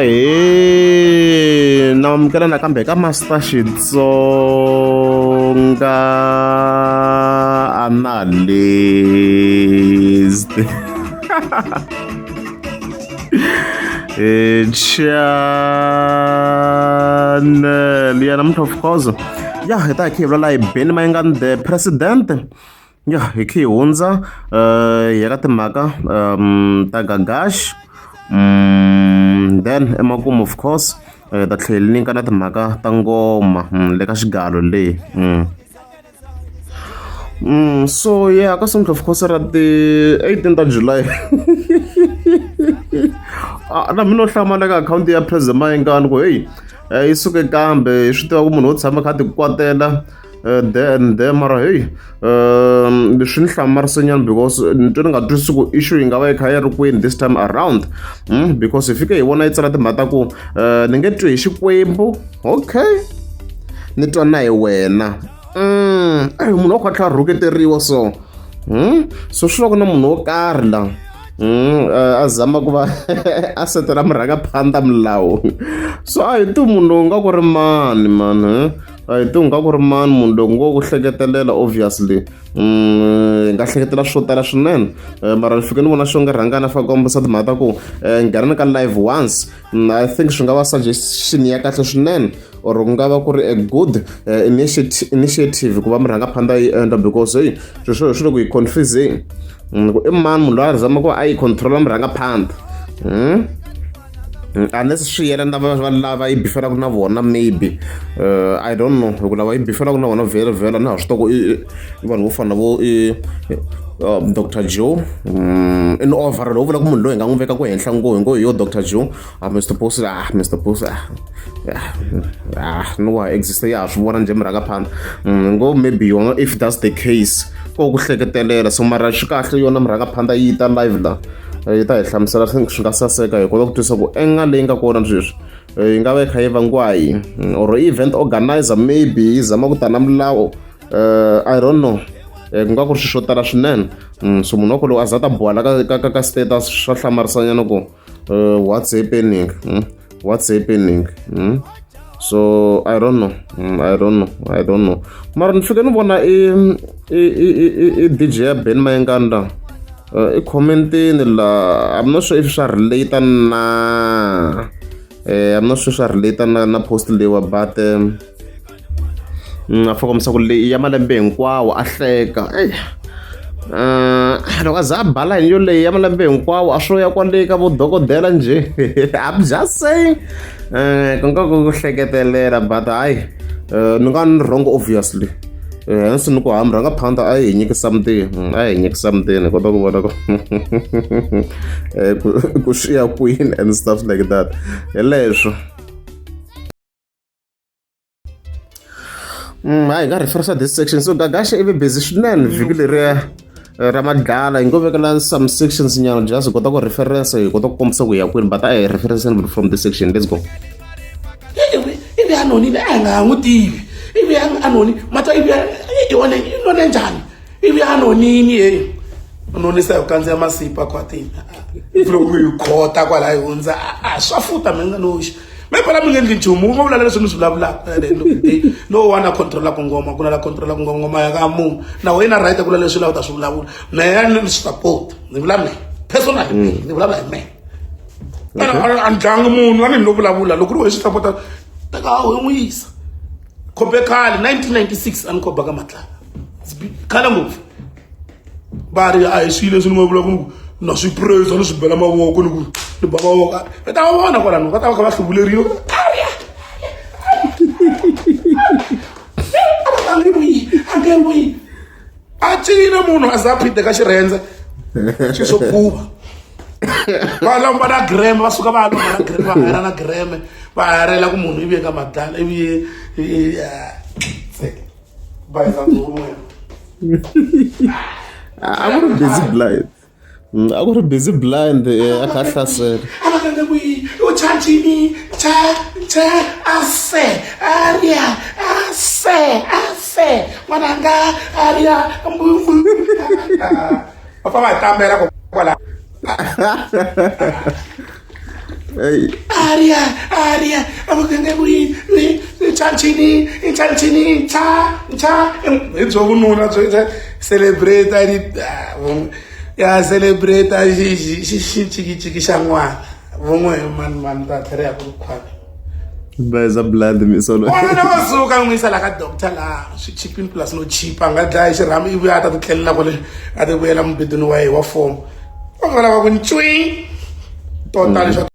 Ahee na amukela nakambe ka Master Xitsonga Analyst. Channel ya namuntlha of course ya hi ta hi kha hi vulavula hi Benny Mayengani the president. Ya hi khe hi hundza hi ya ka timhaka ta Gagash then emakumu of course hi ta tlhela hi linka na timhaka ta ngoma le ka xigalo le. So ya ka sonto of course ra ti 18 ta July na mina no hlamala ka akhawunti ya President Mayengani ku heyi yi suke kambe hi swi tiva ku munhu wo tshama a kha a ti kwatela there and there mara heyi leswi ni hlamarise nyana because ni twe ni nga twisisi ku issue yi nga va yi kha yi ri kwini this time around because hi fike hi vona yi tsala timhaka ta ku ni nge twi hi Xikwembu okay ni twa na hi wena eyi munhu wa kha a tlhela a rhuketeriwa so so swi vula ku na munhu wo karhi la a zama ku va a setela murhangaphandha milawu so a hi tivi munhu lowu nga ku ri mani mani a hi tivi nga ku ri mani munhu loko ngo ku hleketelela obviously hi nga hleketela swo tala swinene mara ni fike ni vona xo nga rhangana fa kombisa timhaka ta ku nghena ka live once I think swi nga va suggestion ya kahle swinene or ku nga va ku ri a good initiative ku va murhangaphandha yi endla because heyi sweswo swi le ku hi confusing ku i mani munhu loyi a zama ku a yi control-a murhangaphandha unless swi yelana na va lava yi bifelaka na vona maybe I don't know hi ku lava yi bifelaka na vona vhele vhele na ha swi tiva ku i vanhu vo fana na vo i Doctor Joe in overall ho vula ku munhu loyi hi nga n'wi veka ku henhla ngo hi ngo hi yo Doctor Joe ah Mr Post ah Mr Post ah ah no wa exist ya ha swi vona njhe murhangaphandha ngo maybe yona if that's the case ko ku hleketelela so mara swi kahle yona murhangaphandha yi ta live la yi ta hi hlamusela swi nga saseka hi kota ku twisisa ku enga leyi nga kona sweswi yi nga va yi kha yi vangiwa hi yini or event organizer maybe yi zama ku ta na milawu I don't know ku nga ku ri swilo swo tala swinene so munhu wa ku loko a za a ta boha la ka status swa hlamarisanyana ku what's happening what's happening so I don't know I don't know I don't know mara ni fike ni vona i i i i i DJ ya Benny Mayengani la i comment-ini la I'm not sure if swa relate na I'm not sure swa relate na post leyiwa but a fa kombisa ku leyi ya malembe hinkwawo a hleka loko a za a ba layini yoleyi ya malembe hinkwawo a swo ya kwale ka vo dokodela njhe I'm just saying ku nga ku hleketelela but hayi ni nga ni wrong obviously hence ni ku ha murhangaphandha a yi hi nyiki something a yi hi nyiki something hi kota ku vona ku ku swi ya kwini and stuff like that hi leswo. Hayi hi nga referisa this section so Gagash i ve busy swinene vhiki leriya ra madlala hi ngo vekela some sections nyana just hi kota ku reference hi kota ku kombisa ku hi ya kwini but a hi reference from this section let's go. Ivi a nonile a hi nga ha n'wi tivi ivi a noni matwa ivi i one i none njhani ivi a nonini heyi u nonisa hi ku kandziya masipa khwatini loko hi khota kwala hi hundza a swa futa mi nga noxi me phela mi nge endli nchumu ku nga vula leswi mi swi vulavulaka no one a controlaka ngoma ku na la controlaka ngoma ngoma ya ka munhu na wena right ku la leswi la u ta swi vulavula mehe ni swi support ni vula mehe personally ni vulavula hi mehe a ni dlangi munhu a ni no vulavula loko ri wehe swi support teka u n'wi yisa khobe khale 1996 a ni khoba ka matlala khale ngopfu va ri a hi swilo leswi ni nga vula ku na swi praise ni swi bela mavoko ni ku ni ba mavoko va ta va vona kwalano va ta va kha va hluvuleriwa a nge vuyi a nge vuyi a cina munhu a za a phide ka xirhendze xi swo kuva va lomba na greme va suka va ya lomba na greme va hayara na greme va hayarela ku munhu ivi ka madlala ivi a ku ri busy blind a ku ri busy blind a kha a hlasela uchanjini cha cha ase aria ase ase n'wananga aria va famba hi tambela kwala. Aria aria amugenge kwi nchanchini nchanchini cha cha hi byo vununa byo celebrate ya celebrate xi xi xi xa n'wana vun'we mani mani ta tlhela ya ku khwani Beza blood mi solo. N'wana wa suka n'wi yisa la ka doctor laha swi chipini plus no chipa nga dlaya xirhami ivi a ta ti tlelela kwale a ti vuyela mubedweni wa yehe wa fomo va nga lava ku ncwi total xa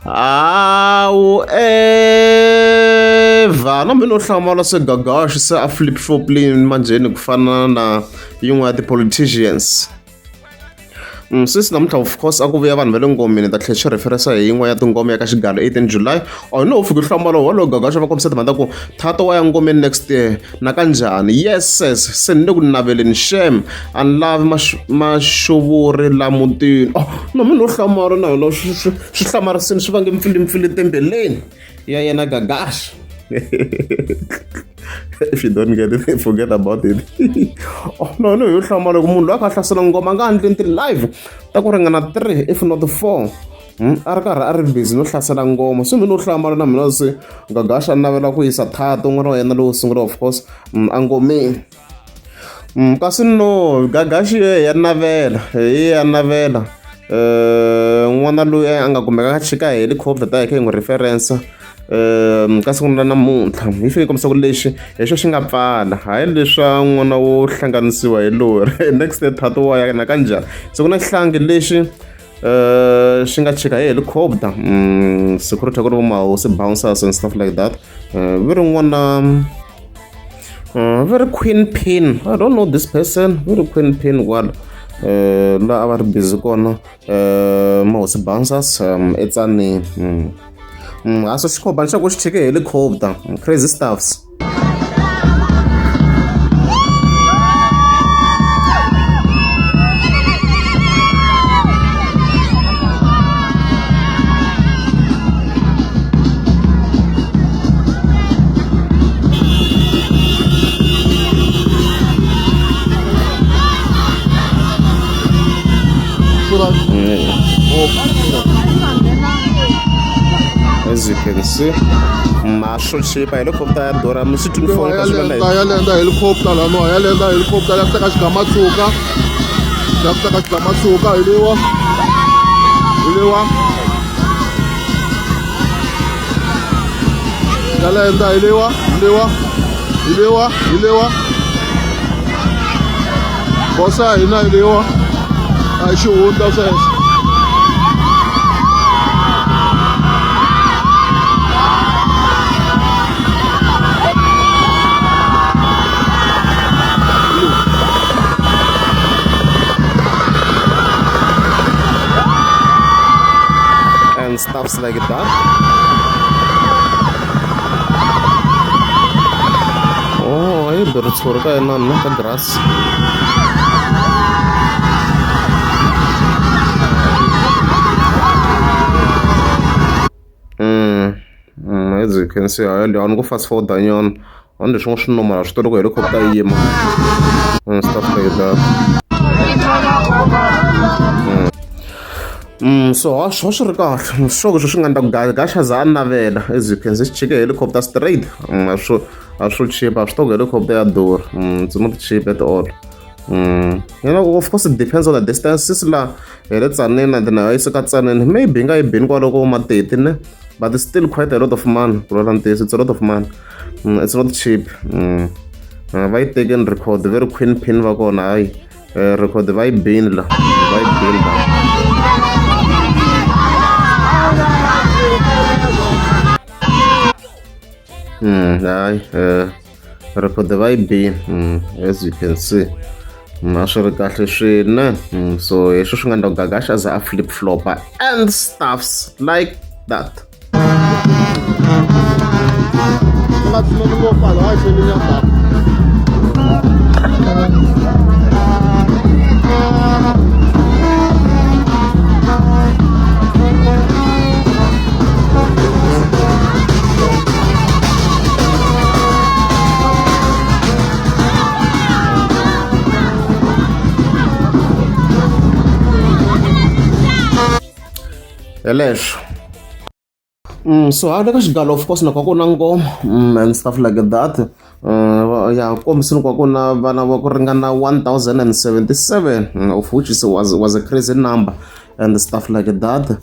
Hawu eva na mina u hlamala se gagaxi se a flip floplini manjheni ku fana na yin'we ya ti-politicians. Sweswi namuntlha of course a ku vuya vanhu va le ngomeni ta tlhela xi referensa hi yin'wana ya tinghoma ya ka xigalo 18 July or no fika hlamala wolowo gagasha va kombisa timhaka ta ku thato wa ya ngomeni next year na kanjhani yes sis se ni le ku naveleni shem a ni lavi maxovori la mutini oh no mina no hlamala na yona swi hlamarisini swi vange mpfilimpfili tembeleni ya yena gagasha if you don't get it forget about it oh no no yo hlamala loko munhu loyi a kha a hlasela ngoma a nga endli ti-live ta ku ringana three if not four a ri karhi a ri busy no hlasela ngoma se mina no hlamala na mina se gagasha a navela ku yisa thato n'wana wa yena lowo sungula of course engomeni kasi no gagaxi ya navela ya navela n'wana loyi a nga kumeka a chika hi helicopter ta hi kha hi n'wi reference ka siku ra namuntlha yi fike kombisa ku lexi hi xo xi nga pfala hayi leswa n'wana wo hlanganisiwa hi lori next day thato wa ya na kanjhani se ku na xihlangi lexi xi nga chika hi helicopter security ku ri vo mahosi bouncers and stuff like that vi ri n'wana Very queen pin I don't know this person very queen pin kwala la a va ri busy kona mahosi bouncers eTsaneni a swi xikhobani xa ku xi chike helicopter crazy stuffs. As you can see, maswo chipa helicopter ya durha mi swi twini foni ka swilo ya lenda helicopter lanowa ya lenda helicopter ya ku teka xigamatsuka ya ku teka xigamatsuka hi lewa hi lewa ya lenda hi lewa hi lewa hi lewa hi lewa bosa ya hina hi lewa a hi xihundla sweswo and stuffs like that. Oh, yi bi ritshuri ka yena na ka grass. As you can see, hayi leyi a ni ku fast forward nyana a ni leswi swi normal swi tolo ku helicopter yi yima and stuff like that. So a swo swi ri kahle swo swi nga endla ku gaxa za a navela as you can see xi chike helicopter straight a swo a swo chipa a swi to ku helicopter ya durha it's not cheap at all. You know, of course it depends on the distance since la hi le Tzaneen and na yi suka Tzaneen maybe yi nga yi bini kwaloko vo Mateti ne but it's still quite a lot of money ku vulavula ntiyiso it's a lot of money it's not cheap va yi tekeni record ve ri queen pin va kona hayi record va yi bini la va yi bini la hayi record va yi bini as you can see a swi ri kahle swinene so hi swo swi nga endla ku gagasha a ze a flip flopa and stuffs like that. U nga tshineli ngopfu hala wa hi tlheli nyama. Hi leswo. So hala ka xigalo of course na ku na ngoma and stuff like that. Ya kombisini ku ku na vana va ku ringana 1077, of which is was a crazy number and stuff like that.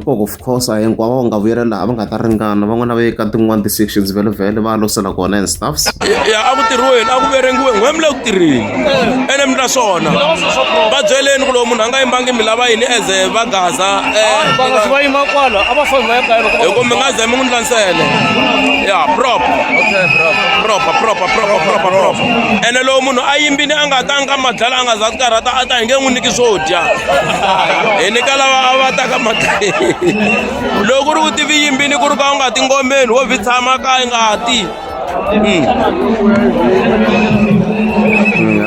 Koko of course a hinkwavo va nga vuyela laha va nga ta ringana, van'wana va ye ka tin'wana ti-sections vhele vhele va losela kona and stuffs. Ya a ku tirhiweni, a ku verengiweni, n'we mi le ku tirheni ene mi na swona. Va byeleni ku loko munhu a nga yimbangi mi lava yini as va gaza. Va nga va yima kwala, a va fambi va ya kaya loko hi ku mi nga ze mi n'wi ndlansele ya proper. Okay, proper, proper, proper, proper, proper. Ene loko munhu a yimbini a nga tanga madlala, a nga za karhata, a ta hi nge n'wi nyiki swo dya. Hi nyika lava a va taka madlala. Loko ku ri ku tivi yimbini, ku ri ka u nga ti ngomeni, wo vi tshama kaya ngati.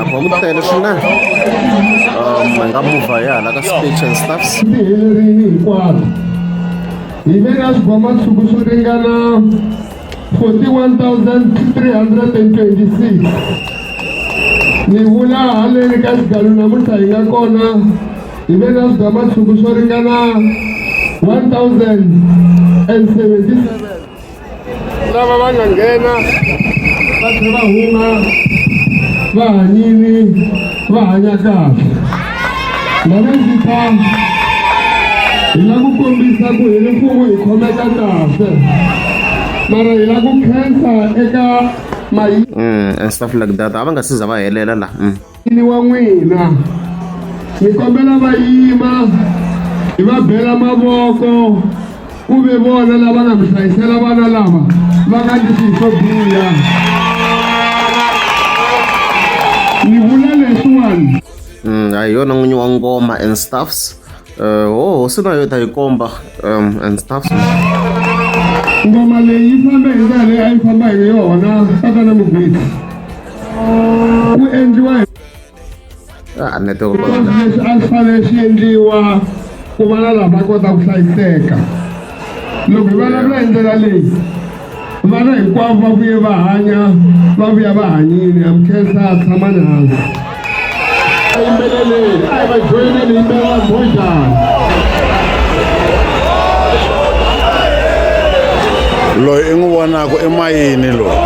Apha ku tele swinene. Hi nga muvha ya hala ka speech and stuffs. Ti helerini hinkwaro, hi ve na swigwamatshuku swo ringana 41,326. Ni vula haleni ka xigalo namuntlha hi nga kona, hi ve na swigwamatshuku swo ringana 1077 lava va nga nghena va tlhela va huma va hanyini, va hanya kahle. Lava ndzi ta hi lava ku kombisa ku hi ri mfumo hi khomeka kahle, mara hi lava ku khensa eka mayini And stuff like that. A va nga se za va helela la. Wa n'wina. Ni kombela va yima hi va bela mavoko, ku ve vona lava nga mi hlayisela vana lava va nga ndli swilo swo biha. Ni vula leswiwani. A hi yona n'winyi wa ngoma and stuffs. Ho hosi na yo ta yi komba and stuffs. Ngoma leyi yi fambe hi ndlela leyi a yi famba hi yona, tatana mugwisi, ku endliwa hi Ah, network. Leswi a swi fanele swi endliwa ku vana lava va kota ku hlayiseka. Loko hi vulavula hi ndlela leyi, vana hinkwavo va vuye va hanya, va vuya va hanyile. Amkhensa, tshamani hansi. A yimbeleleni, a hi va joyineni, yimbelela mbhojana. Loyi i n'wi vonaka i mayini loyi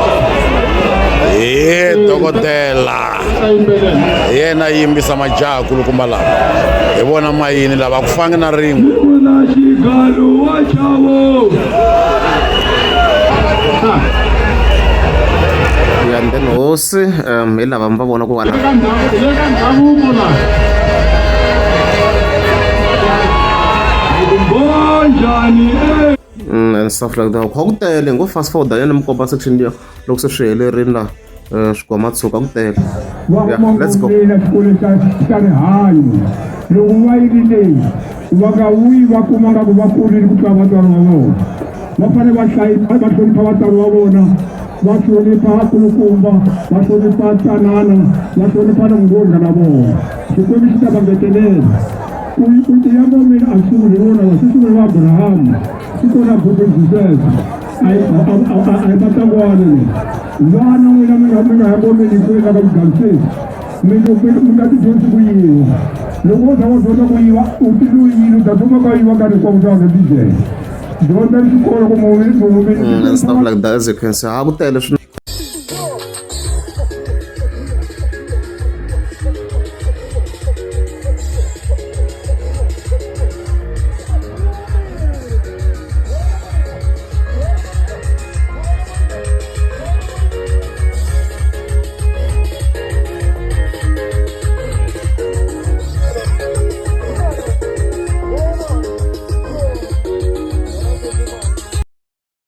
hi dokodela. A yimbelela. Hi yena a yimbisa majaha kulukumba lava hi vona mayini lava a ku fangi na rin'we. Kuna xigalo wa chavo. Ya, and then hosi hi lava mi va vona ku le ka ndhavuko la mbonjani e. And stuff like that. Kha ku tele ngo fast forward ya ni mi komba section liya loko se swi helerile la, swigwama tshuka ku tele. Va Yeah, kuma let's go. ngomeni xikolo xa rihanyo, loko va yili leyi va nga vuyi va kuma nga ku va kurile ku tlula vatswari va vona. Va fanele va hlayisa, va hlonipha vatswari va vona, va hlonipha kulukumba, va hlonipha tsanana, va hlonipha na munghana na vona. Xikwembu xi ta va ngetelela. Ku ya ngomeni a sunguli vona, va swi sungule va Abrahamu, swi kona buku Jesus. A hi matlangwana leyi. Vana n'wina mi nga ya ngomeni ku eka ka muganga, mi nga ti dyondzi ku yiva. Loko wo za wa dyondza ku yiva, u ti loyini, u ta duma ka yiva nkarhi hinkwawo ta nga tijele. Dyondza xikolo ku And stuff like that. As you can see, ha ku tele swinene.